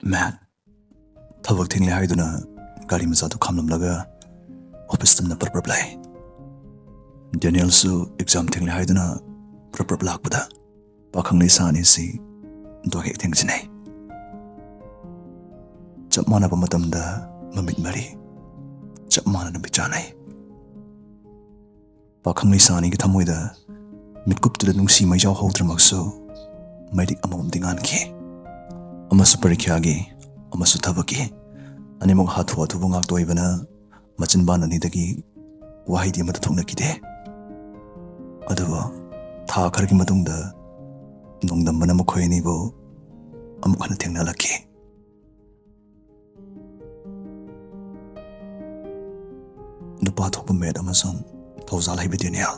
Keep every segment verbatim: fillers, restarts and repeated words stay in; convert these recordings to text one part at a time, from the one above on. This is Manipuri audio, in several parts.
ꯃꯦꯠ, ꯊꯕꯛ ꯊꯦꯡꯂꯦ ꯍꯥꯏꯗꯨꯅ ꯒꯥꯔꯤ ꯃꯆꯥꯗꯨ ꯈꯥꯝꯂꯝꯂꯒ ꯑꯣꯐꯤꯁ ꯇꯝꯅ ꯄ꯭ꯔꯞ ꯄ꯭ꯔꯞ ꯂꯥꯛꯏ꯫ ꯗꯦꯅꯤꯌꯦꯜꯁꯨ ꯑꯦꯛꯖꯥꯝ ꯊꯦꯡꯂꯦ ꯍꯥꯏꯗꯨꯅ ꯄ꯭ꯔꯞ ꯄ꯭ꯔꯞ ꯂꯥꯛꯄꯗ ꯄꯥꯈꯪ ꯂꯩꯁꯥ ꯑꯅꯤꯁꯤ ꯗꯣ ꯍꯦꯛ ꯊꯦꯡꯖꯤꯟꯅꯩ꯫ ꯆꯞ ꯃꯥꯟꯅꯕ ꯃꯇꯝꯗ ꯃꯃꯤꯠ ꯃꯔꯤ ꯆꯞ ꯃꯥꯟꯅꯅ ꯃꯤꯠ ꯆꯥꯟꯅꯩ꯫ ꯄꯥꯈꯪ ꯂꯩꯁꯥ ꯑꯅꯤꯒꯤ ꯊꯃꯣꯏꯗ ꯃꯤꯠꯀꯨꯞꯇꯨꯗ ꯅꯨꯡꯁꯤ ꯃꯩꯖꯥꯎ ꯍꯧꯗ꯭ꯔꯃꯛꯁꯨ ꯃꯩꯔꯤꯛ ꯑꯃꯃꯝꯗꯤ ꯉꯥꯟꯈꯤ꯫ ꯑꯃꯁꯨ ꯄꯔꯤꯈ꯭ꯌꯥꯒꯤ, ꯑꯃꯁꯨ ꯊꯕꯛꯀꯤ꯫ ꯑꯅꯤꯃꯛ ꯍꯥꯊꯨ ꯍꯥꯊꯨꯕ ꯉꯥꯛꯇ ꯑꯣꯏꯕꯅ ꯃꯆꯤꯟꯕꯥꯟ ꯑꯅꯤꯗꯒꯤ ꯋꯥꯍꯩꯗꯤ ꯑꯃꯠꯇ ꯊꯣꯛꯅꯈꯤꯗꯦ꯫ ꯑꯗꯨꯕꯨ ꯊꯥ ꯈꯔꯒꯤ ꯃꯇꯨꯡꯗ ꯅꯣꯡꯗꯝꯕꯅ ꯃꯈꯣꯏ ꯑꯅꯤꯕꯨ ꯑꯃꯨꯛ ꯍꯟꯅ ꯊꯦꯡꯅꯍꯜꯂꯛꯈꯤ꯫ ꯅꯨꯄꯥ ꯊꯣꯛꯄ ꯃꯦꯠ ꯑꯃꯁꯨꯡ ꯊꯧꯖꯥꯜ ꯍꯩꯕ ꯗꯦꯅꯤꯌꯦꯜ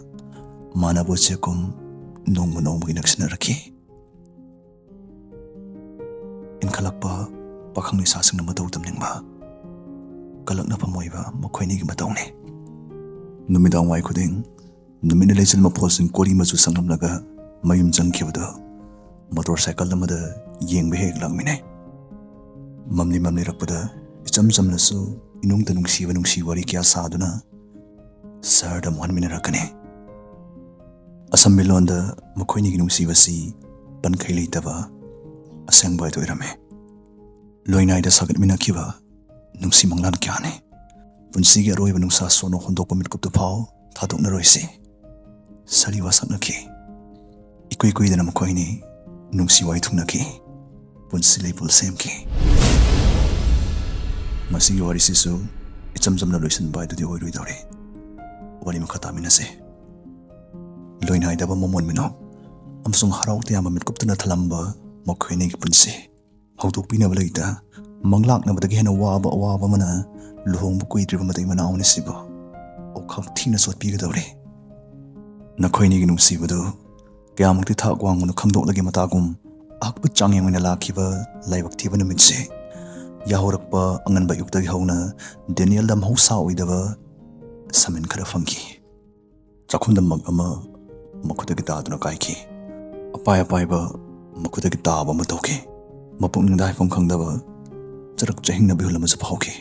ꯃꯥꯟꯅꯕ ꯎꯆꯦꯛꯀꯨꯝ ꯅꯣꯡꯃ ꯅꯣꯡꯃꯒꯤ ꯅꯛꯁꯤꯟꯅꯔꯛꯈꯤ꯫ ꯏꯟꯈꯠꯂꯛꯄ ꯄꯥꯈꯪ ꯂꯩꯁꯥꯁꯤꯡꯅ ꯃꯇꯧ ꯇꯝꯅꯤꯡꯕ ꯀꯜꯂꯛꯅꯐꯝ ꯑꯣꯏꯕ ꯃꯈꯣꯏ ꯑꯅꯤꯒꯤ ꯃꯇꯧꯅꯤ꯫ ꯅꯨꯃꯤꯗꯥꯡ ꯋꯥꯏ ꯈꯨꯗꯤꯡ ꯅꯨꯃꯤꯠꯅ ꯂꯩꯆꯤꯜ ꯃꯐꯣꯜꯁꯤꯡ ꯀꯣꯔꯤ ꯃꯆꯨ ꯁꯪꯂꯝꯂꯒ ꯃꯌꯨꯝ ꯆꯪꯈꯤꯕꯗꯨ ꯃꯣꯇꯣꯔ ꯁꯥꯏꯀꯜ ꯑꯃꯗ ꯌꯦꯡꯕ ꯍꯦꯛ ꯂꯥꯛꯃꯤꯟꯅꯩ꯫ ꯃꯝꯂꯤ ꯃꯝꯂꯤꯔꯛꯄꯗ ꯏꯆꯝ ꯆꯝꯅꯁꯨ ꯏꯅꯨꯡꯇ ꯅꯨꯡꯁꯤꯕ ꯅꯨꯡꯁꯤ ꯋꯥꯔꯤ ꯀꯌꯥ ꯁꯥꯗꯨꯅ ꯁꯍꯔꯗ ꯑꯃꯨꯛ ꯍꯟꯃꯤꯟꯅꯔꯛꯀꯅꯤ꯫ ꯑꯁꯝꯕꯤ ꯂꯣꯟꯗ ꯃꯈꯣꯏꯅꯤꯒꯤ ꯅꯨꯡꯁꯤꯕꯁꯤ ꯄꯟꯈꯩ ꯂꯩꯇꯕ ꯑꯁꯦꯡꯕ ꯍꯥꯏꯗꯨ ꯑꯣꯏꯔꯝꯃꯤ꯫ ꯂꯣꯏꯅꯥꯏꯗ ꯁꯥꯒꯠꯃꯤꯟꯅꯈꯤꯕ ꯅꯨꯡꯁꯤ ꯃꯪꯂꯥꯟ ꯀꯌꯥꯅꯤ꯫ ꯄꯨꯟꯁꯤꯒꯤ ꯑꯔꯣꯏꯕ ꯅꯨꯡꯁꯥ ꯁꯣꯟꯅ ꯍꯣꯟꯗꯣꯛꯄ ꯃꯤꯠꯀꯨꯞꯇꯨ ꯐꯥꯎ ꯊꯥꯗꯣꯛꯅꯔꯣꯏꯁꯤ꯫ ꯁꯥꯔꯤ ꯋꯥꯁꯛꯅꯈꯤ꯫ ꯏꯀꯨꯏ ꯀꯨꯏꯗꯅ ꯃꯈꯣꯏꯅꯤ ꯅꯨꯡꯁꯤ ꯋꯥꯏ ꯊꯨꯡꯅꯈꯤ꯫ ꯄꯨꯟꯁꯤ ꯂꯩꯄꯨꯜ ꯁꯦꯝꯈꯤ꯫ ꯃꯁꯤꯒꯤ ꯋꯥꯔꯤꯁꯤꯁꯨ ꯏꯆꯝ ꯆꯝꯅ ꯂꯣꯏꯁꯤꯟꯕ ꯍꯥꯏꯗꯨꯗꯤ ꯑꯣꯏꯔꯣꯏꯗꯧꯔꯤ꯫ ꯋꯥꯔꯤ ꯃꯈꯥ ꯇꯥꯃꯤꯟꯅꯁꯤ꯫ ꯂꯣꯏꯅꯥꯏꯗꯕ ꯃꯃꯣꯟ ꯃꯤꯅꯣꯛ ꯑꯃꯁꯨꯡ ꯍꯔꯥꯎ ꯇꯌꯥꯝꯕ ꯃꯤꯠꯀꯨꯞꯇꯨꯅ ꯊꯜꯂꯝꯕ ꯃꯈꯣꯏ ꯑꯅꯤꯒꯤ ꯄꯨꯟꯁꯤ꯫ ꯍꯧꯗꯣꯛꯄꯤꯅꯕ ꯂꯩꯇ, ꯃꯪꯂꯥꯛꯅꯕꯗꯒꯤ ꯍꯦꯟꯅ ꯋꯥꯕ ꯑꯋꯥꯕ ꯑꯃꯅ ꯂꯨꯍꯣꯡꯕ ꯀꯨꯏꯗ꯭ꯔꯤꯕ ꯃꯇꯩ ꯃꯅꯥꯎ ꯑꯅꯤꯁꯤꯕꯨ ꯑꯣꯈꯥꯛ ꯊꯤꯅ ꯆꯣꯠꯄꯤꯒꯗꯧꯔꯤ꯫ ꯅꯈꯣꯏ ꯑꯅꯤꯒꯤ ꯅꯨꯡꯁꯤꯕꯗꯨ ꯀꯌꯥꯃꯨꯛꯇꯤ ꯊꯥꯛ ꯋꯥꯡꯕꯅꯣ ꯈꯪꯗꯣꯛꯂꯒꯦ ꯃꯇꯥꯒꯨꯝ ꯑꯍꯛꯄ ꯆꯥꯡꯌꯦꯡ ꯑꯣꯏꯅ ꯂꯥꯛꯈꯤꯕ ꯂꯥꯏꯕꯛ ꯊꯤꯕ ꯅꯨꯃꯤꯠꯁꯦ꯫ ꯌꯥꯍꯧꯔꯛꯄ ꯑꯉꯟꯕ ꯑꯌꯨꯛꯇꯒꯤ ꯍꯧꯅ ꯗꯦꯅꯤꯌꯦꯜꯗ ꯃꯍꯧꯁꯥ ꯑꯣꯏꯗꯕ ꯁꯃꯤꯟ ꯈꯔ ꯐꯪꯈꯤ꯫ ꯆꯥꯛꯈꯨꯝꯗ ꯃꯛ ꯑꯃ ꯃꯈꯨꯠꯇꯒꯤ ꯇꯥꯗꯨꯅ ꯀꯥꯏꯈꯤ꯫ ꯑꯄꯥꯏ ꯑꯄꯥꯏꯕ ꯃꯈꯨꯠꯇꯒꯤ ꯇꯥꯕ ꯑꯃ ꯇꯧꯈꯤ꯫ ꯃꯄꯨꯛꯅꯤꯡꯗ ꯍꯥꯏꯐꯝ ꯈꯪꯗꯕ ꯆꯔꯛ ꯆꯍꯤꯡꯅꯕ ꯏꯍꯨꯜ ꯑꯃꯁꯨ ꯐꯥꯎꯈꯤ꯫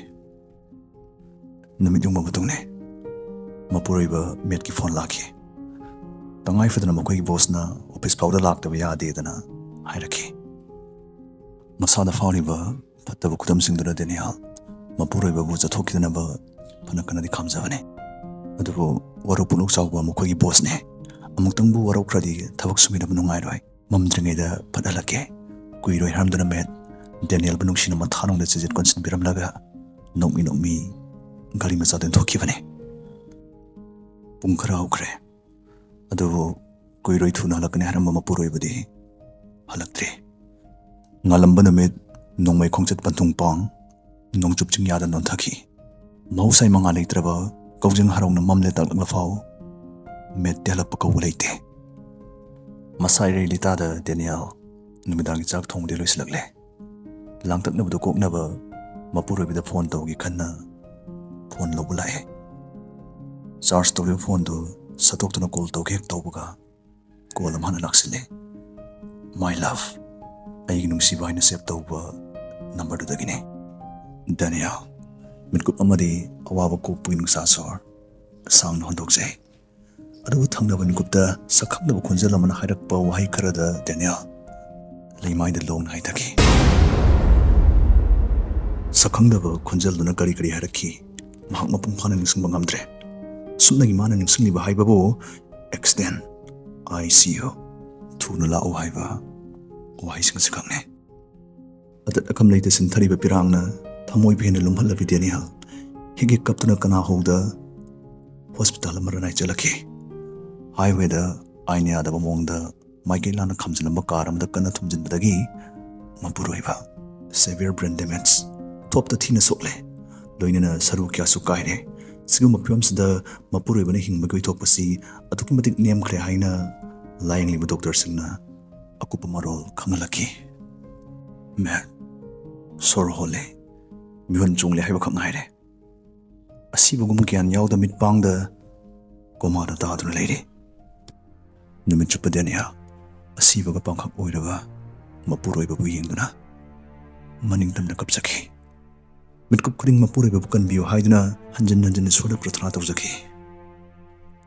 ꯅꯨꯃꯤꯠ ꯌꯨꯡꯕ ꯃꯇꯨꯡꯅꯤ꯫ ꯃꯄꯨꯔꯣꯏꯕ ꯃꯦꯠꯀꯤ ꯐꯣꯟ ꯂꯥꯛꯈꯤ꯫ ꯇꯉꯥꯏ ꯐꯗꯅ ꯃꯈꯣꯏꯒꯤ ꯕꯣꯁꯅ ꯑꯣꯐꯤꯁ ꯐꯥꯎꯗ ꯂꯥꯛꯇꯕ ꯌꯥꯗꯦꯗꯅ ꯍꯥꯏꯔꯛꯈꯤ꯫ ꯃꯁꯥꯗ ꯐꯥꯎꯔꯤꯕ ꯐꯠꯇꯕ ꯈꯨꯗꯝꯁꯤꯡꯗꯨꯅ ꯗꯦꯅꯤꯌꯦꯜ ꯃꯄꯨꯔꯣꯏꯕꯕꯨ ꯆꯠꯊꯣꯛꯈꯤꯗꯅꯕ ꯐꯅ ꯀꯟꯅꯗꯤ ꯈꯥꯝꯖꯕꯅꯤ꯫ ꯑꯗꯨꯕꯨ ꯋꯥꯔꯧ ꯄꯨꯛꯅꯧ ꯆꯥꯎꯕ ꯃꯈꯣꯏꯒꯤ ꯕꯣꯁꯅꯤ꯫ ꯑꯃꯨꯛꯇꯪꯕꯨ ꯋꯥꯔꯧꯈ꯭ꯔꯗꯤ ꯊꯕꯛ ꯁꯨꯃꯤꯟꯅꯕ ꯅꯨꯡꯉꯥꯏꯔꯣꯏ꯫ ꯃꯝꯗ꯭ꯔꯤꯉꯩꯗ ꯐꯠꯍꯜꯂꯛꯀꯦ꯫ ꯀꯨꯏꯔꯣꯏ ꯍꯥꯏꯔꯝꯗꯨꯅ ꯃꯦꯠ ꯗꯦꯅꯤꯌꯦꯜꯕꯨ ꯅꯨꯡꯁꯤꯅ ꯃꯊꯥꯅꯨꯡꯗ ꯆꯤꯖꯤꯠ ꯀꯣꯟꯁꯤꯟꯕꯤꯔꯝꯂꯒ ꯅꯣꯛꯃꯤ ꯅꯣꯛꯃꯤ ꯒꯥꯔꯤ ꯃꯆꯥꯗ ꯑꯣꯟꯊꯣꯛꯈꯤꯕꯅꯤ꯫ ꯄꯨꯡ ꯈꯔ ꯍꯧꯈ꯭ꯔꯦ꯫ ꯑꯗꯨꯕꯨ ꯀꯨꯏꯔꯣꯏ ꯊꯨꯅ ꯍꯜꯂꯛꯀꯅꯤ ꯍꯥꯏꯔꯝꯕ ꯃꯄꯨꯔꯣꯏꯕꯗꯤ ꯍꯜꯂꯛꯇ꯭ꯔꯤ꯫ ꯉꯥꯜꯂꯝꯕ ꯅꯨꯃꯤꯠ ꯅꯣꯡꯃꯩ ꯈꯣꯡꯆꯠ ꯄꯟꯊꯨꯡ ꯄꯥꯡ ꯅꯣꯡꯆꯨꯞ ꯆꯤꯡꯌꯥꯗ ꯅꯣꯟꯊꯈꯤ꯫ ꯃꯍꯧꯁꯥꯒꯤ ꯃꯉꯥꯜ ꯂꯩꯇ꯭ꯔꯕ ꯀꯧꯖꯦꯡ ꯍꯔꯥꯎꯅ ꯃꯝꯂꯦ ꯇꯥꯛꯂꯛꯂꯐꯥꯎ ꯃꯦꯠꯇꯤ ꯍꯜꯂꯛꯄ ꯀꯧꯕ ꯂꯩꯇꯦ꯫ ꯃꯁꯥ ꯏꯔꯩ ꯂꯤꯇꯥꯗ ꯗꯦꯅꯤꯌꯦꯜ ꯅꯨꯃꯤꯗꯥꯡꯒꯤ ꯆꯥꯛ ꯊꯣꯡꯕꯗꯤ ꯂꯣꯏꯁꯤꯜꯂꯛꯂꯦ꯫ ꯂꯥꯡꯇꯛꯅꯕꯗꯨ ꯀꯣꯛꯅꯕ ꯃꯄꯨꯔꯣꯏꯕꯗ ꯐꯣꯟ ꯇꯧꯒꯦ ꯈꯟꯅ ꯐꯣꯟ ꯂꯧꯕ ꯂꯥꯛꯑꯦ꯫ ꯆꯥꯔꯖ ꯇꯧꯔꯤꯕ ꯐꯣꯟꯗꯨ ꯁꯠꯇꯣꯛꯇꯨꯅ ꯀꯣꯜ ꯇꯧꯒꯦ ꯍꯦꯛ ꯇꯧꯕꯒ ꯀꯣꯜ ꯑꯃ ꯍꯥꯟꯅ ꯂꯥꯛꯁꯤꯜꯂꯦ꯫ "My love, ꯑꯩꯒꯤ ꯅꯨꯡꯁꯤꯕ" ꯍꯥꯏꯅ ꯁꯦꯚ ꯇꯧꯕ ꯅꯝꯕꯔꯗꯨꯗꯒꯤꯅꯦ꯫ ꯗꯦꯅꯤꯌꯦꯜ ꯃꯤꯠꯀꯨꯞ ꯑꯃꯗꯤ ꯑꯋꯥꯕ ꯀꯣꯛꯄꯒꯤ ꯅꯨꯡꯁꯥ ꯁꯣꯔ ꯁꯥꯡꯅ ꯍꯣꯟꯗꯣꯛꯆꯩ꯫ ꯑꯗꯨꯕꯨ ꯊꯪꯅꯕ ꯃꯤꯠꯀꯨꯞꯇ ꯁꯛꯈꯪꯗꯕ ꯈꯣꯟꯖꯦꯜ ꯑꯃꯅ ꯍꯥꯏꯔꯛꯄ ꯋꯥꯍꯩ ꯈꯔꯗ ꯗꯦꯅꯤꯌꯦꯜ ꯂꯩꯃꯥꯏꯗ ꯂꯣꯡꯅ ꯍꯥꯏꯊꯈꯤ꯫ ꯁꯛꯈꯪꯗꯕ ꯈꯣꯟꯖꯦꯜꯗꯨꯅ ꯀꯔꯤ ꯀꯔꯤ ꯍꯥꯏꯔꯛꯈꯤ, ꯃꯍꯥꯛ ꯃꯄꯨꯡ ꯐꯥꯅ ꯅꯤꯡꯁꯤꯡꯕ ꯉꯝꯗ꯭ꯔꯦ꯫ ꯁꯨꯞꯅꯒꯤ ꯃꯥꯅ ꯅꯤꯡꯁꯤꯡꯂꯤꯕ ꯍꯥꯏꯕꯕꯨ "ꯑꯦꯛꯁꯤꯗꯦꯟ, ꯑꯥꯏ ꯁꯤ ꯌꯨ, ꯊꯨꯅ ꯂꯥꯛꯎ" ꯍꯥꯏꯕ ꯋꯥꯍꯩꯁꯤꯡ ꯑꯁꯤ ꯈꯛꯅꯤ꯫ ꯑꯇꯠ ꯑꯀꯝ ꯂꯩꯇ ꯁꯤꯟꯊꯔꯤꯕ ꯄꯤꯔꯥꯡꯅ ꯊꯃꯣꯏꯕꯨ ꯍꯦꯟꯅ ꯂꯨꯝꯍꯠꯂꯕꯤ ꯗꯦꯅꯤꯌꯦꯜ ꯍꯤꯛ ꯍꯤꯛ ꯀꯞꯇꯨꯅ ꯀꯅꯥ ꯍꯧꯗ ꯍꯣꯁꯄꯤꯇꯥꯜ ꯑꯃ ꯔꯟ ꯍꯥꯏ ꯆꯦꯜꯂꯛꯈꯤ꯫ ꯍꯥꯏꯋꯦꯗ ꯑꯥꯏꯟ ꯌꯥꯗꯕ ꯃꯑꯣꯡꯗ ꯃꯥꯏꯀꯩ ꯂꯥꯟꯅ ꯈꯥꯝꯖꯤꯜꯂꯝꯕ ꯀꯥꯔ ꯑꯃꯗ ꯀꯟꯅ ꯊꯣꯝꯖꯤꯟꯕꯗꯒꯤ ꯃꯄꯨꯔꯣꯏꯕ ꯁꯦꯚꯤꯌꯔ ꯕ꯭ꯔꯦꯟ ꯗꯦꯃꯦꯖ, ꯊꯣꯞꯇ ꯊꯤꯅ ꯁꯣꯛꯂꯦ꯫ ꯂꯣꯏꯅꯅ ꯁꯔꯨ ꯀꯌꯥꯁꯨ ꯀꯥꯏꯔꯦ꯫ ꯁꯤꯒꯨꯝꯕ ꯐꯤꯕꯝꯁꯤꯗ ꯃꯄꯨꯔꯣꯏꯕꯅ ꯍꯤꯡꯕꯒꯤ ꯑꯣꯏꯊꯣꯛꯄꯁꯤ ꯑꯗꯨꯛꯀꯤ ꯃꯇꯤꯛ ꯅꯦꯝꯈ꯭ꯔꯦ ꯍꯥꯏꯅ ꯂꯥꯌꯦꯡꯂꯤꯕ ꯗꯣꯛꯇꯔꯁꯤꯡꯅ ꯑꯀꯨꯞꯄ ꯃꯔꯣꯜ ꯈꯪꯍꯜꯂꯛꯈꯤ꯫ ꯃꯦꯠ ꯁꯣꯔ ꯍꯣꯜꯂꯦ, ꯃꯤꯍꯨꯟ ꯆꯣꯡꯂꯦ ꯍꯥꯏꯕꯈꯛ ꯉꯥꯏꯔꯦ꯫ ꯑꯁꯤꯕꯒꯨꯝ ꯒ꯭ꯌꯥꯟ ꯌꯥꯎꯗ ꯃꯤꯠ ꯄꯥꯡꯗ ꯀꯣꯃꯥꯗ ꯇꯥꯗꯨꯅ ꯂꯩꯔꯤ꯫ ꯅꯨꯃꯤꯠ ꯆꯨꯞꯄ ꯗꯦꯅꯤꯌꯦꯜ ꯑꯁꯤꯕꯒ ꯄꯥꯡꯈꯛ ꯑꯣꯏꯔꯕ ꯃꯄꯨꯔꯣꯏꯕꯕꯨ ꯌꯦꯡꯗꯨꯅ ꯃꯅꯤꯡ ꯇꯝꯅ ꯀꯞꯆꯈꯤ꯫ ꯃꯤꯠꯀꯨꯞ ꯈꯨꯗꯤꯡ ꯃꯄꯨꯔꯣꯏꯕꯕꯨ ꯀꯟꯕꯤꯌꯨ ꯍꯥꯏꯗꯨꯅ ꯍꯟꯖꯤꯟ ꯍꯟꯖꯤꯟ ꯏꯁꯣꯔꯗ ꯄ꯭ꯔꯊꯅꯥ ꯇꯧꯖꯈꯤ꯫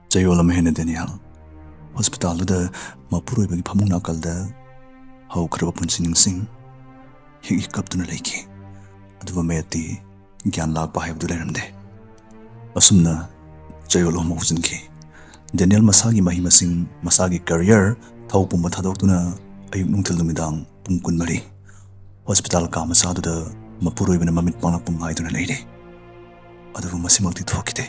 ꯆꯌꯣꯜ ꯑꯃ ꯍꯦꯟꯅ ꯗꯦꯅꯤꯌꯦꯜ ꯍꯣꯁꯄꯤꯇꯥꯜꯗꯨꯗ ꯃꯄꯨꯔꯣꯏꯕꯒꯤ ꯐꯃꯨꯡ ꯅꯥꯀꯜꯗ ꯍꯧꯈ꯭ꯔꯕ ꯄꯨꯟꯁꯤ ꯅꯤꯡꯁꯤꯡ ꯍꯤꯛ ꯍꯤꯛ ꯀꯞꯇꯨꯅ ꯂꯩꯈꯤ꯫ ꯑꯗꯨꯕꯨ ꯃꯦꯠꯇꯤ ꯒ꯭ꯌꯥꯟ ꯂꯥꯛꯄ ꯍꯥꯏꯕꯗꯨ ꯂꯩꯔꯝꯗꯦ꯫ ꯑꯁꯨꯝꯅ ꯆꯌꯣꯜ ꯑꯍꯨꯝ ꯍꯧꯖꯤꯟꯈꯤ꯫ ꯗꯦꯅꯤꯌꯦꯜ ꯃꯁꯥꯒꯤ ꯃꯍꯩ ꯃꯁꯤꯡ, ꯃꯁꯥꯒꯤ ꯀꯦꯔꯤꯌꯔ, ꯊꯧ ꯄꯨꯝꯕ ꯊꯥꯗꯣꯛꯇꯨꯅ ꯑꯌꯨꯛ ꯅꯨꯡꯊꯤꯜ ꯅꯨꯃꯤꯗꯥꯡ ꯄꯨꯡ ꯀꯨꯟꯃꯔꯤ ꯍꯣꯁꯄꯤꯇꯥꯜ ꯀꯥ ꯃꯆꯥꯗꯨꯗ ꯃꯄꯨꯔꯣꯏꯕꯅ ꯃꯃꯤꯠ ꯄꯥꯡꯂꯛꯄ ꯉꯥꯏꯗꯨꯅ ꯂꯩꯔꯦ꯫ ꯑꯗꯨꯕꯨ ꯃꯁꯤꯃꯛꯇꯤ ꯊꯣꯛꯈꯤꯗꯦ꯫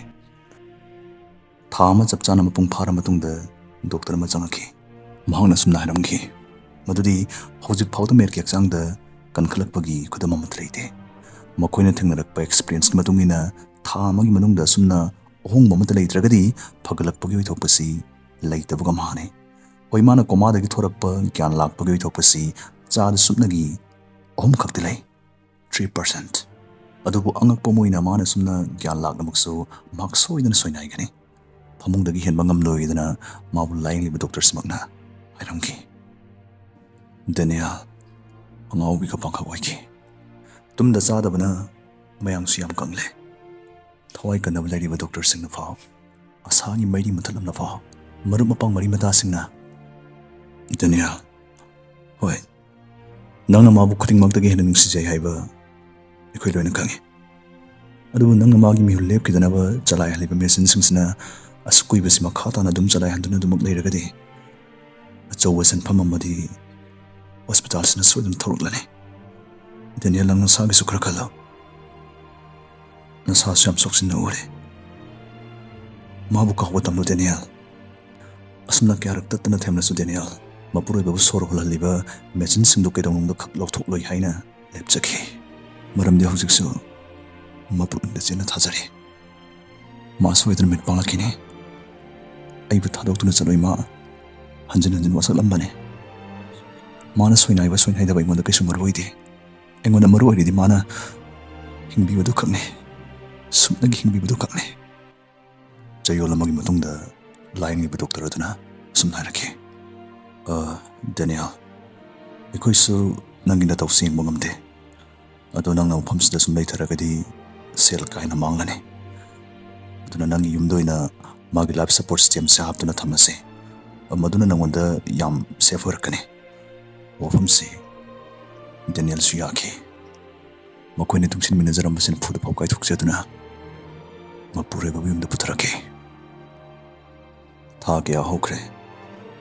ꯊꯥ ꯑꯃ ꯆꯞ ꯆꯥꯅ ꯃꯄꯨꯡ ꯐꯥꯔ ꯃꯇꯨꯡꯗ ꯗꯣꯛꯇꯔ ꯑꯃ ꯆꯪꯉꯛꯈꯤ꯫ ꯃꯍꯥꯛꯅ ꯑꯁꯨꯝꯅ ꯍꯥꯏꯔꯝꯈꯤ, ꯃꯗꯨꯗꯤ ꯍꯧꯖꯤꯛ ꯐꯥꯎꯗ ꯃꯦꯠꯀꯤ ꯍꯛꯆꯥꯡꯗ ꯀꯟꯈꯠꯂꯛꯄꯒꯤ ꯈꯨꯗꯝ ꯑꯃꯠꯇ ꯂꯩꯇꯦ꯫ ꯃꯈꯣꯏꯅ ꯊꯦꯡꯅꯔꯛꯄ ꯑꯦꯛꯁꯄꯤꯔꯤꯌꯦꯟꯁꯀꯤ ꯃꯇꯨꯡ ꯏꯟꯅ ꯊꯥ ꯑꯃꯒꯤ ꯃꯅꯨꯡꯗ ꯑꯁꯨꯝꯅ ꯑꯍꯣꯡꯕ ꯑꯃꯠꯇ ꯂꯩꯇ꯭ꯔꯒꯗꯤ ꯐꯒꯠꯂꯛꯄꯒꯤ ꯑꯣꯏꯊꯣꯛꯄꯁꯤ ꯂꯩꯇꯕꯒ ꯃꯥꯟꯅꯩ꯫ ꯍꯣꯏ, ꯃꯥꯅ ꯀꯣꯃꯥꯗꯒꯤ ꯊꯣꯔꯛꯄ ꯒ꯭ꯌꯥꯟ ꯂꯥꯛꯄꯒꯤ ꯑꯣꯏꯊꯣꯛꯄꯁꯤ ꯆꯥꯗ ꯁꯨꯞꯅꯒꯤ ꯑꯍꯨꯝ ꯈꯛꯇ ꯂꯩ, ꯊ꯭ꯔꯤ ꯄꯥꯔꯁꯦꯟꯠ꯫ ꯑꯗꯨꯕꯨ ꯑꯉꯛꯄ ꯑꯃ ꯑꯣꯏꯅ ꯃꯥꯅ ꯑꯁꯨꯝꯅ ꯒ꯭ꯌꯥꯟ ꯂꯥꯛꯂꯃꯛꯁꯨ ꯃꯍꯥꯛ ꯁꯣꯏꯗꯅ ꯁꯣꯏꯅꯥꯏꯒꯅꯤ꯫ ꯐꯃꯨꯡꯗꯒꯤ ꯍꯦꯟꯕ ꯉꯝꯂꯣꯏꯗꯅ ꯃꯥꯕꯨ ꯂꯥꯌꯦꯡꯂꯤꯕ ꯗꯣꯛꯇꯔꯁꯤꯃꯛꯅ ꯍꯥꯏꯔꯝꯈꯤ꯫ ꯗꯦꯅꯤꯌꯦꯜ ꯑꯉꯥꯎꯕꯤꯒ ꯄꯥꯡꯈꯛ ꯑꯣꯏꯈꯤ꯫ ꯇꯨꯝꯗ ꯆꯥꯗꯕꯅ ꯃꯌꯥꯡꯁꯨ ꯌꯥꯝ ꯀꯪꯂꯦ꯫ ꯊꯋꯥꯏ ꯀꯟꯅꯕ ꯂꯩꯔꯤꯕ ꯗꯣꯛꯇꯔꯁꯤꯡꯅ ꯐꯥꯎ, ꯑꯁꯥꯒꯤ ꯃꯩꯔꯤ ꯃꯨꯊꯠꯂꯝꯅ ꯐꯥꯎ, ꯃꯔꯨꯞ ꯃꯄꯥꯡ ꯃꯔꯤ ꯃꯇꯥꯁꯤꯡꯅ, "ꯗꯦꯅꯤꯌꯦꯜ, ꯍꯣꯏ, ꯅꯪꯅ ꯃꯥꯕꯨ ꯈꯨꯗꯤꯡꯃꯛꯇꯒꯤ ꯍꯦꯟꯅ ꯅꯨꯡꯁꯤꯖꯩ ꯍꯥꯏꯕ ꯑꯩꯈꯣꯏ ꯂꯣꯏꯅ ꯈꯪꯉꯤ꯫ ꯑꯗꯨꯕꯨ ꯅꯪꯅ ꯃꯥꯒꯤ ꯃꯤꯍꯨꯜ ꯂꯦꯞꯈꯤꯗꯅꯕ ꯆꯂꯥꯏꯍꯜꯂꯤꯕ ꯃꯦꯆꯤꯟꯁꯤꯡꯁꯤꯅ ꯑꯁꯨꯛ ꯀꯨꯏꯕꯁꯤ ꯃꯈꯥ ꯇꯥꯅ ꯑꯗꯨꯝ ꯆꯂꯥꯏꯍꯟꯗꯨꯅ ꯑꯗꯨꯃꯛ ꯂꯩꯔꯒꯗꯤ, ꯑꯆꯧꯕ ꯁꯦꯟꯐꯝ ꯑꯃꯗꯤ ꯍꯣꯁꯄꯤꯇꯥꯜꯁꯤꯅ ꯁꯣꯏꯗꯅ ꯊꯧꯔꯛꯂꯅꯤ꯫ ꯗꯦꯅꯤꯌꯦꯜ, ꯅꯪ ꯅꯁꯥꯒꯤꯁꯨ ꯈꯔ ꯈꯜꯂꯣ꯫ ꯅꯁꯥꯁꯨ ꯌꯥꯝ ꯁꯣꯛꯆꯤꯟꯅ ꯎꯔꯦ꯫ ꯃꯥꯕꯨ ꯀꯥꯎꯕ ꯇꯝꯂꯨ, ꯗꯦꯅꯤꯌꯦꯜ꯫" ꯑꯁꯨꯝꯅ ꯀꯌꯥꯔꯛ ꯇꯠꯇꯅ ꯊꯦꯝꯂꯁꯨ ꯗꯦꯅꯤꯌꯦꯜ ꯃꯄꯨꯔꯣꯏꯕꯕꯨ ꯁꯣꯔ ꯍꯣꯜꯍꯜꯂꯤꯕ ꯃꯦꯆꯤꯟꯁꯤꯡꯗꯨ ꯀꯩꯗꯧꯅꯨꯡꯗ ꯈꯛ ꯂꯧꯊꯣꯛꯂꯣꯏ ꯍꯥꯏꯅ ꯂꯦꯞꯆꯈꯤ꯫ ꯃꯔꯝꯗꯤ ꯍꯧꯖꯤꯛꯁꯨ ꯃꯄꯨꯛꯅꯤꯡꯗ ꯆꯦꯠꯅ ꯊꯥꯖꯔꯤ꯫ ꯃꯥ ꯁꯣꯏꯗꯅ ꯃꯤꯠ ꯄꯥꯡꯂꯛꯈꯤꯅꯤ꯫ ꯑꯩꯕꯨ ꯊꯥꯗꯣꯛꯇꯨꯅ ꯆꯠꯂꯣꯏ ꯃꯥ꯫ ꯍꯟꯖꯤꯟ ꯍꯟꯖꯤꯟ ꯋꯥꯁꯛꯂꯝꯕꯅꯤ꯫ ꯃꯥꯅ ꯁꯣꯏꯅꯥꯏꯕ ꯁꯣꯏꯅꯥꯏꯗꯕ ꯑꯩꯉꯣꯟꯗ ꯀꯩꯁꯨ ꯃꯔꯨ ꯑꯣꯏꯗꯦ꯫ ꯑꯩꯉꯣꯟꯗ ꯃꯔꯨ ꯑꯣꯏꯔꯤꯗꯤ ꯃꯥꯅ ꯍꯤꯡꯕꯤꯕꯗꯨ ꯈꯛꯅꯤ꯫ ꯁꯨꯞꯅꯒꯤ ꯍꯤꯡꯕꯤꯕꯗꯨ ꯈꯛꯅꯤ꯫ ꯆꯌꯣꯜ ꯑꯃꯒꯤ ꯃꯇꯨꯡꯗ ꯂꯥꯌꯦꯡꯂꯤꯕ ꯗꯣꯛꯇꯔ ꯑꯗꯨꯅ ꯑꯁꯨꯝꯅ ꯍꯥꯏꯔꯛꯈꯤ, "ꯑ, ꯗꯦꯅꯤꯌꯦꯜ, ꯑꯩꯈꯣꯏꯁꯨ ꯅꯪꯒꯤ ꯅꯇꯧꯁꯤ ꯌꯦꯡꯕ ꯉꯝꯗꯦ꯫ ꯑꯗꯣ ꯅꯪꯅ ꯃꯐꯝꯁꯤꯗ ꯁꯨꯝ ꯂꯩꯊꯔꯒꯗꯤ ꯁꯦꯜ ꯀꯥꯏꯅ ꯃꯥꯡꯂꯅꯤ꯫ ꯑꯗꯨꯅ ꯅꯪꯒꯤ ꯌꯨꯝꯗ ꯑꯣꯏꯅ ꯃꯥꯒꯤ life support systemꯁꯦ ꯍꯥꯞꯇꯨꯅ ꯊꯝꯃꯁꯦ꯫ ꯃꯗꯨꯅ ꯅꯪꯉꯣꯟꯗ ꯌꯥꯝ safe ꯑꯣꯏꯔꯛꯀꯅꯤ꯫ ꯋꯥꯐꯝꯁꯤ ꯗꯦꯅꯤꯌꯦꯜꯁꯨ ꯌꯥꯈꯤ꯫ ꯃꯈꯣꯏꯅ ꯇꯨꯡꯁꯤꯟꯃꯤꯟꯅꯖꯔꯝꯕ ꯁꯦꯟꯐꯨꯗ ꯐꯥꯎ ꯀꯥꯏꯊꯣꯛꯆꯗꯨꯅ ꯃꯄꯨꯔꯣꯏꯕꯕꯨ ꯌꯨꯝꯗ ꯄꯨꯊꯔꯛꯈꯤ꯫ ꯊꯥ ꯀꯌꯥ ꯍꯧꯈ꯭ꯔꯦ,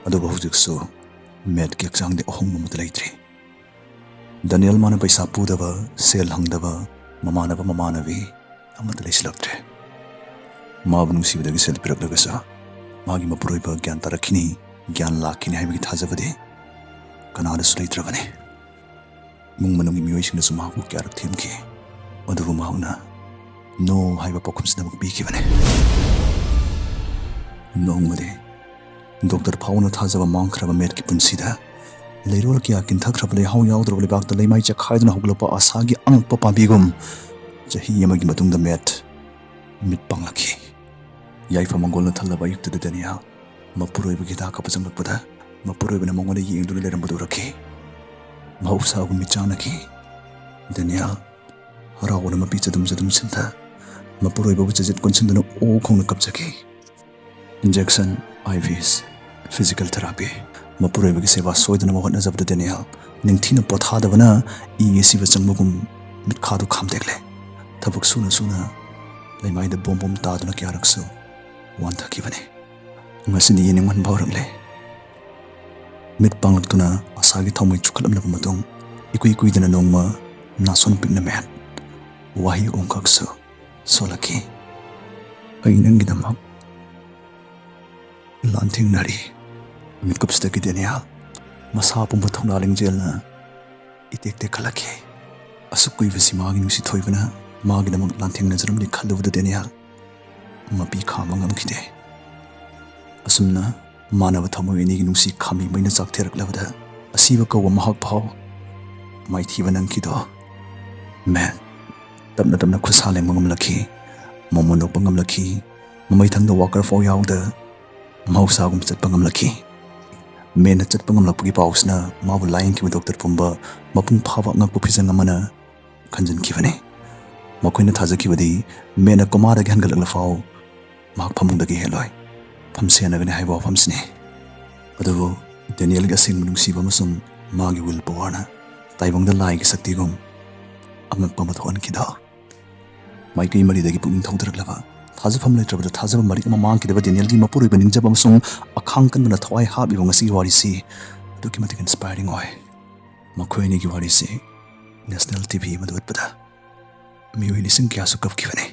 ꯑꯗꯨꯕꯨ ꯍꯧꯖꯤꯛꯁꯨ ꯃꯦꯠꯀꯤ ꯍꯛꯆꯥꯡꯗꯤ ꯑꯍꯣꯡꯕ ꯑꯃꯠꯇ ꯂꯩꯇ꯭ꯔꯤ꯫ ꯗꯦꯅꯤꯌꯦꯜ ꯃꯥꯅ ꯄꯩꯁꯥ ꯄꯨꯗꯕ, ꯁꯦꯜ ꯍꯪꯗꯕ, ꯃꯃꯥꯟꯅꯕ ꯃꯃꯥꯟꯅꯕꯤ ꯑꯃꯠꯇ ꯂꯩꯁꯤꯜꯂꯛꯇ꯭ꯔꯦ꯫ ꯃꯥꯕꯨ ꯅꯨꯡꯁꯤꯕꯗꯒꯤ ꯁꯦꯜ ꯄꯤꯔꯛꯂꯒꯁꯨ ꯃꯥꯒꯤ ꯃꯄꯨꯔꯣꯏꯕ ꯒ꯭ꯌꯥꯟ ꯇꯥꯔꯛꯈꯤꯅꯤ, ꯒ꯭ꯌꯥꯟ ꯂꯥꯛꯈꯤꯅꯤ ꯍꯥꯏꯕꯒꯤ ꯊꯥꯖꯕꯗꯤ ꯀꯅꯥꯗꯁꯨ ꯂꯩꯇ꯭ꯔꯕꯅꯤ꯫ ꯏꯃꯨꯡ ꯃꯅꯨꯡꯒꯤ ꯃꯤꯑꯣꯏꯁꯤꯡꯅꯁꯨ ꯃꯍꯥꯛꯄꯨ ꯀꯌꯥꯔꯛ ꯊꯦꯝꯈꯤ, ꯑꯗꯨꯕꯨ ꯃꯍꯥꯛꯅ "No" ꯍꯥꯏꯕ ꯄꯥꯎꯈꯨꯝꯁꯤꯗꯃꯛ ꯄꯤꯈꯤꯕꯅꯤ꯫ ꯅꯣꯡꯃꯗꯤ ꯗꯣꯛꯇꯔ ꯐꯥꯎꯅ ꯊꯥꯖꯕ ꯃꯥꯡꯈ꯭ꯔꯕ ꯃꯦꯠꯀꯤ ꯄꯨꯟꯁꯤꯗ ꯂꯩꯔꯣꯜ ꯀꯌꯥ ꯀꯤꯟꯊꯈ꯭ꯔꯕ ꯂꯩꯍꯥꯎ ꯌꯥꯎꯗ꯭ꯔꯕ ꯂꯩꯕꯥꯛꯇ ꯂꯩꯃꯥꯏ ꯆꯦꯛꯈꯥꯏꯗꯨꯅ ꯍꯧꯒꯠꯂꯛꯄ ꯑꯁꯥꯒꯤ ꯑꯉꯛꯄ ꯄꯥꯝꯕꯤꯒꯨꯝ ꯆꯍꯤ ꯑꯃꯒꯤ ꯃꯇꯨꯡꯗ ꯃꯦꯠ ꯃꯤꯠ ꯄꯥꯡꯂꯛꯈꯤ꯫ ꯌꯥꯏꯐ ꯃꯪꯒꯣꯜꯅ ꯊꯜꯂꯕ ꯑꯌꯨꯛꯇꯨꯗ ꯗꯦꯅꯤꯌꯦꯜ ꯃꯄꯨꯔꯣꯏꯕꯒꯤ ꯍꯤꯗꯥꯛ ꯀꯥꯞꯄ ꯆꯪꯂꯛꯄꯗ ꯃꯄꯨꯔꯣꯏꯕꯅ ꯃꯉꯣꯟꯗ ꯌꯦꯡꯗꯨꯅ ꯂꯩꯔꯝꯕꯗꯨ ꯎꯔꯛꯈꯤ꯫ ꯃꯍꯧꯁꯥꯒꯨꯝ ꯃꯤꯠ ꯆꯥꯟꯅꯈꯤ꯫ ꯗꯦꯅꯤꯌꯦꯜ ꯍꯔꯥꯎꯕꯅ ꯃꯄꯤ ꯆꯗꯨꯝ ꯆꯗꯨꯝ ꯁꯤꯟꯊ ꯃꯄꯨꯔꯣꯏꯕꯕꯨ ꯆꯖꯤꯠ ꯀꯣꯟꯁꯤꯟꯗꯨꯅ ꯑꯣ ꯈꯣꯡꯅ ꯀꯞꯆꯈꯤ꯫ Injection, I Vs, physical therapy, ꯃꯄꯨꯔꯣꯏꯕꯒꯤ ꯁꯦꯕꯥ ꯁꯣꯏꯗꯅꯕ ꯍꯣꯠꯅꯖꯕꯗ ꯗꯦꯅꯤꯌꯦꯜ ꯅꯤꯡꯊꯤꯅ ꯄꯣꯊꯥꯗꯕꯅ ꯏ ꯑꯁꯤꯕ ꯆꯪꯕꯒꯨꯝ ꯃꯤꯠꯈꯥꯗꯨ ꯈꯥꯝꯗꯦꯛꯂꯦ꯫ ꯊꯕꯛ ꯁꯨꯅ ꯁꯨꯅ ꯂꯩꯃꯥꯏꯗ ꯕꯣꯝ ꯕꯣꯝ ꯇꯥꯗꯨꯅ ꯀꯌꯥꯔꯛꯁꯨ ꯋꯥꯟꯊꯈꯤꯕꯅꯤ꯫ ꯉꯁꯤꯗꯤ ꯌꯦꯡꯅꯤꯡꯃꯟꯕ ꯍꯧꯔꯛꯂꯦ꯫ ꯃꯤꯠ ꯄꯥꯡꯂꯛꯇꯨꯅ ꯑꯁꯥꯒꯤ ꯊꯥꯎꯃꯩ ꯆꯨꯈꯠꯂꯝꯂꯕ ꯃꯇꯨꯡ ꯏꯀꯨꯏ ꯀꯨꯏꯗꯅ ꯅꯣꯡꯃ ꯅꯥꯁꯣꯟ ꯄꯤꯛꯅ ꯃꯦꯠ ꯋꯥꯍꯩ ꯑꯍꯨꯝꯈꯛꯁꯨ ꯁꯣꯜꯂꯛꯈꯤ꯫ "ꯑꯩ ꯅꯪꯒꯤꯗꯃꯛ ꯂꯥꯟꯊꯦꯡꯅꯔꯤ꯫" ꯃꯤꯠꯀꯨꯞꯁꯤꯗꯒꯤ ꯗꯦꯅꯤꯌꯦꯜ ꯃꯁꯥ ꯄꯨꯝꯕ ꯊꯧꯅꯥ ꯂꯤꯡꯖꯦꯜꯅ ꯏꯇꯦꯛ ꯇꯦꯛꯈꯠꯂꯛꯈꯤ꯫ ꯑꯁꯨꯛ ꯀꯨꯏꯕꯁꯤ ꯃꯥꯒꯤ ꯅꯨꯡꯁꯤ ꯊꯣꯏꯕꯅ ꯃꯥꯒꯤꯗꯃꯛ ꯂꯥꯟꯊꯦꯡꯅꯖꯔꯝꯂꯤ ꯈꯜꯂꯨꯕꯗ ꯗꯦꯅꯤꯌꯦꯜ ꯃꯄꯤ ꯈꯥꯝꯕ ꯉꯝꯈꯤꯗꯦ꯫ ꯑꯁꯨꯝꯅ ꯃꯥꯟꯅꯕ ꯊꯃꯣꯏ ꯑꯅꯤꯒꯤ ꯅꯨꯡꯁꯤ ꯈꯥꯝꯕꯤ ꯃꯩꯅ ꯆꯥꯛꯊꯦꯔꯛꯂꯕꯗ ꯑꯁꯤꯕ ꯀꯧꯕ ꯃꯍꯥꯛ ꯐꯥꯎ ꯃꯥꯏꯊꯤꯕ ꯅꯪꯈꯤꯗꯣ꯫ ꯃꯦꯠ ꯇꯞꯅ ꯇꯞꯅ ꯈꯨꯠꯁꯥ ꯂꯦꯡꯕ ꯉꯝꯂꯛꯈꯤ, ꯃꯃꯣꯟ ꯅꯣꯛꯄ ꯉꯝꯂꯛꯈꯤ, ꯃꯃꯩꯊꯪꯗ ꯋꯥꯀꯔ ꯐꯥꯎ ꯌꯥꯎꯗ ꯃꯍꯧꯁꯥꯒꯨꯝ ꯆꯠꯄ ꯉꯝꯂꯛꯈꯤ꯫ ꯃꯦꯠꯅ ꯆꯠꯄ ꯉꯝꯂꯛꯄꯒꯤ ꯄꯥꯎꯁꯤꯅ ꯃꯥꯕꯨ ꯂꯥꯌꯦꯡꯈꯤꯕ ꯗꯣꯛꯇꯔ ꯄꯨꯝꯕ ꯃꯄꯨꯡ ꯐꯥꯕ ꯑꯉꯛꯄ ꯐꯤꯖꯪ ꯑꯃꯅ ꯈꯟꯖꯤꯟꯈꯤꯕꯅꯤ꯫ ꯃꯈꯣꯏꯅ ꯊꯥꯖꯈꯤꯕꯗꯤ ꯃꯦꯟꯅ ꯀꯣꯃꯥꯗꯒꯤ ꯍꯟꯒꯠꯂꯛꯂꯐꯥꯎ ꯃꯍꯥꯛ ꯐꯃꯨꯡꯗꯒꯤ ꯍꯦꯜꯂꯣꯏ, ꯐꯝꯁꯦꯟꯅꯒꯅꯤ ꯍꯥꯏꯕ ꯋꯥꯐꯝꯁꯤꯅꯤ꯫ ꯑꯗꯨꯕꯨ ꯗꯦꯅꯤꯌꯦꯜꯒꯤ ꯑꯁꯦꯡꯕ ꯅꯨꯡꯁꯤꯕ ꯑꯃꯁꯨꯡ ꯃꯥꯒꯤ ꯋꯤꯜ ꯄꯋꯥꯔꯅ ꯇꯥꯏꯕꯪꯗ ꯂꯥꯏꯒꯤ ꯁꯛꯇꯤꯒꯨꯝ ꯑꯉꯛꯄ ꯑꯃ ꯊꯣꯛꯍꯟꯈꯤꯗꯣ꯫ ꯃꯥꯏꯀꯩ ꯃꯔꯤꯗꯒꯤ ꯄꯨꯛꯅꯤꯡ ꯊꯧꯗꯔꯛꯂꯕ, ꯊꯥꯖꯐꯝ ꯂꯩꯇ꯭ꯔꯕꯗ ꯊꯥꯖꯕ ꯃꯔꯤꯛ ꯑꯃ ꯃꯥꯡꯈꯤꯗꯕ ꯗꯦꯅꯤꯌꯦꯜꯒꯤ ꯃꯄꯨꯔꯣꯏꯕ ꯅꯤꯡꯖꯕ ꯑꯃꯁꯨꯡ ꯑꯈꯥꯡ ꯀꯟꯕꯅ ꯊꯋꯥꯏ ꯍꯥꯞꯂꯤꯕ ꯉꯁꯤꯒꯤ ꯋꯥꯔꯤꯁꯤ ꯑꯗꯨꯛꯀꯤ ꯃꯇꯤꯛ ꯏꯟꯁꯄꯥꯏꯔꯤꯡ ꯑꯣꯏ꯫ ꯃꯈꯣꯏ ꯑꯅꯤꯒꯤ ꯋꯥꯔꯤꯁꯤ ꯅꯦꯁꯅꯦꯜ ꯇꯤ ꯚꯤ ꯑꯃꯗ ꯎꯠꯄꯗ ꯃꯤꯑꯣꯏ ꯂꯤꯁꯤꯡ ꯀꯌꯥꯁꯨ ꯀꯞꯈꯤꯕꯅꯤ꯫